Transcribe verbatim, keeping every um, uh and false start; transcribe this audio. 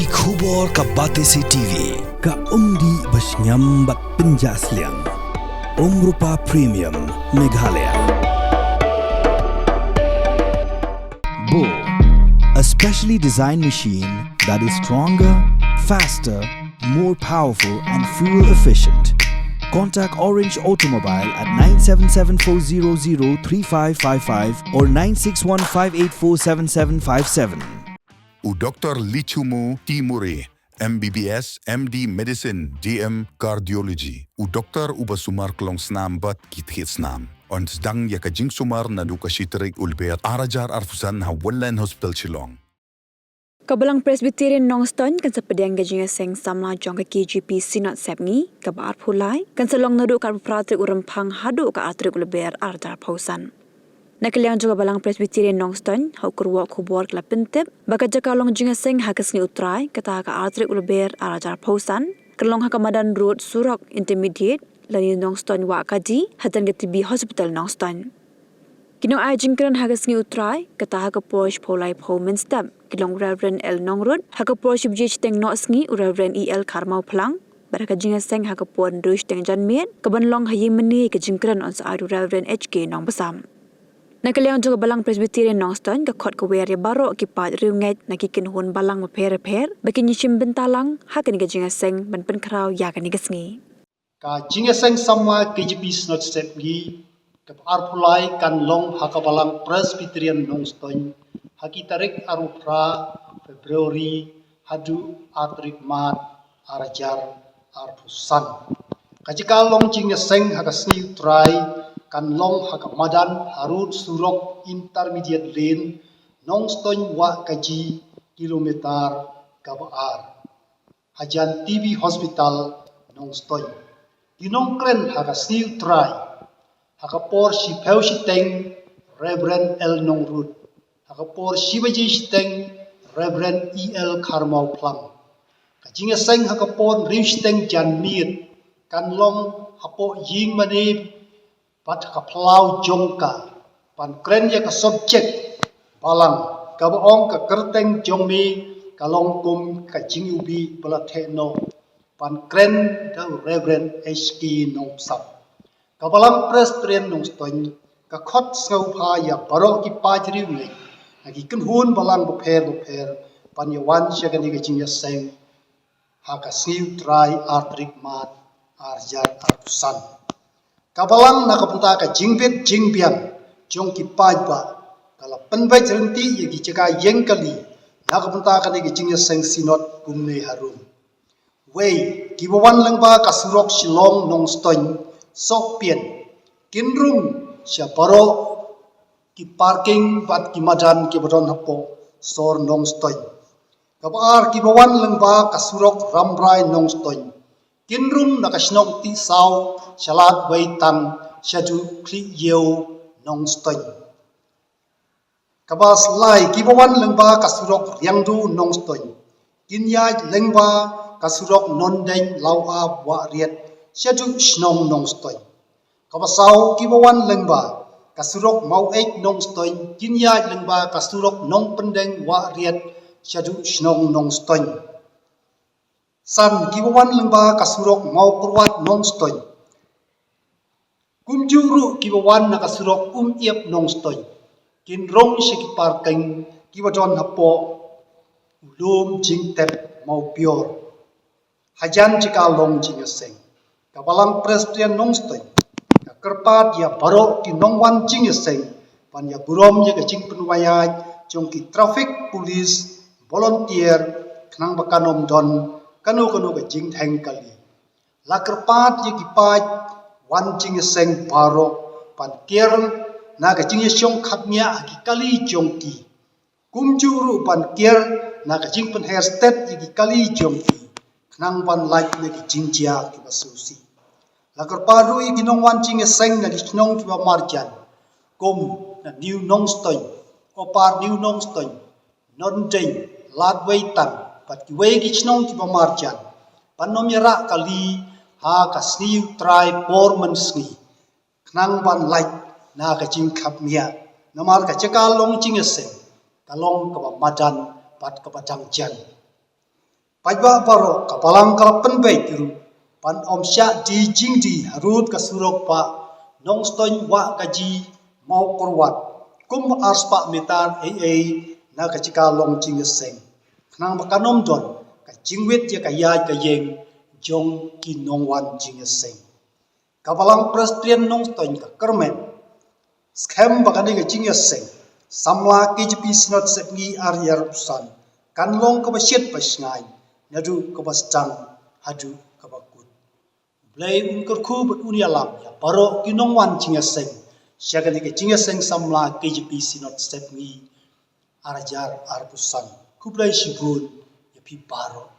Ki khubor ka Batesi T V, ka umdih ba shngiam bad pynjah sliang. Umrupa Premium, Meghalaya. Bo, a specially designed machine that is stronger, faster, more powerful and fuel efficient. Contact Orange Automobile at nine seven seven four zero zero three five five five or nine six one five eight four seven seven five seven. U Doktor Lichumu Timuri, M B B S, M D Medicine, D M Cardiology. U doktor uba sumar klongsnam bad ki thied snam. Yn sdang ïa ka jingsumar naduh ka shi tarik u Lber ar hajar arphew san ha Wonderland Hospital Shillong. Ka Balang Presbyterian Nongstoiñ kan sa pdiang ka jingïaseng samla jong ka K J P Synod Sepngi, kaba arphew lai, kan sa long naduh ka arphew phra tarik u Rymphang haduh ka ar tarik u Lber ar hajar arphew san. Na ka liang jong ka Balang Presbyterian Nongstoiñ, ha u kyrwoh khubor ka la pyntip ba ka jaka long jingïaseng ha ka sngi U Trai, kata ha ka ar tarik u Lber ar hajar arphew san, kan long ha ka madan Road, surok Intermediate, lane Nongstoiñ Wahkaji, hajan ka T B Hospital Nongstoiñ. Ki nongai jingkren ha ka sngi U Trai, kata ha ka por shiphew lai phew mynstep, ki long Reverend L Nongrut, ha ka por shi baje shiteng nohsngi u Reverend E L Kharmawphlang, bad ha ka jingïaseng ha ka por hynriew shiteng janmiet, kaban long ha Ïingmane, ka jingkren yn sa ai da u Reverend H K Nongbsap. Na ka liang jong ka Balang Presbyterian Nongstoiñ, ka khot ka wer ïa baroh ki paid riewngeit na ki kynhun balang bapher bapher ba kin ïashim bynta lang ha kane ka jingïaseng ban pynkhraw ïa kane ka sngi. Ka jingïaseng samla K J P Synod Sepngi kaba arphew lai kan long ha ka Balang Presbyterian Nongstoiñ ha ki tarik arphew phra February haduh ar tarik Mac ar hajar arphew san. Ka jaka long jingïaseng ha ka sngi U Trai kan long ha ka madan ha Road, surok Intermediate Lane, Nongstoiñ Wahkaji, kilometer kaba ar, hajan T B Hospital Nongstoiñ. Ki nongkren ha ka sngi U Trai, ha ka por shiphew shiteng, Reverend L Nongrut, ha ka por shi baje shiteng, Reverend E L Kharmawphlang. Ka jingïaseng ha ka por hynriew shiteng janmiet kan long hapoh Ïingmane bad ha ka phyllaw jong ka, ban kren ïa ka subject balang kaba ong Ka Kyrteng Jong Me Ka Long Kum Ka Jingiwbih Ba La Theh Noh, ban kren da u Reverend H K Nongbsap. Ka Balang Presbyterian Nongstoiñ ka khot sngewbha ïa baroh ki paid riewngeit na ki kynhun balang bapher bapher ban ïa wan sha kane ka jingïaseng ha ka sngi U Trai ar tarik Mac ar hajar arphew san. Ka balang na ka bynta ka jingbit jingbiang jong ki paidbah ka la pynbeit ryntih ïa ki jaka ïeng kali na ka bynta kane ka jingïaseng Synod kumne harum. Wei, kiba wan lyngba ka surok Shillong Nongstoiñ, Sohpian, kin rung sha baroh ki parking bad ki madan kiba don hapoh sor Nongstoiñ. Kaba ar, kiba wan lyngba ka surok Rambrai Nongstoiñ, kin rung na ka shnong Tihsaw sha Ladweitang shaduh Khlieh Ïew Nongstoiñ. Kaba lai, kiba wan lyngba ka surok Riangdo Nongstoiñ, kin ïaid lyngba ka surok Nongdeiñ Lawab Wahriat shaduh shnong Nongstoiñ. Kaba saw, kiba wan lyngba ka surok Maweit Nongstoiñ, kin ïaid lyngba ka surok Nongpyndeng Wahriat shaduh shnong Nongstoiñ. San, kiba wan lyngba ka surok Mawkyrwat Nongstoiñ, kumjuh ruh kiba wan na ka surok Umïap Nongstoiñ, kin rung sha ki parking kiba don hapoh u lum jingtep Mawpior. Hajan jaka long jingïaseng, ka Balang Presbyterian Nongstoiñ ka kyrpad ïa baroh ki nongwan jingïaseng ban ïa burom ïa ka jingpynïaid jong ki traffic police volunteer, khnang ba kan ym don kano kano ka jingdheng kali. La kyrpad ïa ki paid wan jingïaseng baroh ban kiar na ka jingïashong khapngiah ha ki kali jong ki, kumjuh ruh ban kiar na ka jingpynher stet ïa ki kali jong ki, khnang ban lait na ki jingjia kiba sngewsih. La kyrpad ruh ïa ki nongwan jingïaseng na ki shnong kiba marjan, kum na New Nongstoiñ, Upper New Nongstoiñ, Nongdeiñ, Ladweitang bad kiwei ki shnong kiba marjan, ban ym ïarah kali ha ka sngi U Trai por mynsngi, khnang ban lait na ka jingkhapngiah, namar ka jaka long jingïaseng ka long kaba madan bad kaba dang jan. Paidbah baroh, ka Balang ka la pynbeit ruh ban ym shah die jingdie harud ka surok ba Nongstoiñ Wahkaji Mawkyrwat kum arspah meter ei ei na ka jaka long jingïaseng, khnang ba kan ym don ka jingwit ïa ka ïaid ka ïeng jong ki nongwan jingïaseng. Ka Balang Presbyterian Nongstoiñ ka kyrmen skhem ba kane ka jingïaseng samla K J P Synod Sepngi ar hajar arphew san kan long kaba shit ba shngaiñ, naduh kaba sdang haduh kaba kut. U Blei un kyrkhu bad un ïalam ïa baroh ki nongwan jingïaseng sha kane ka jingïaseng samla K J P Synod Sepngi ar hajar arphew san. Khublei shibun ïa phi baroh.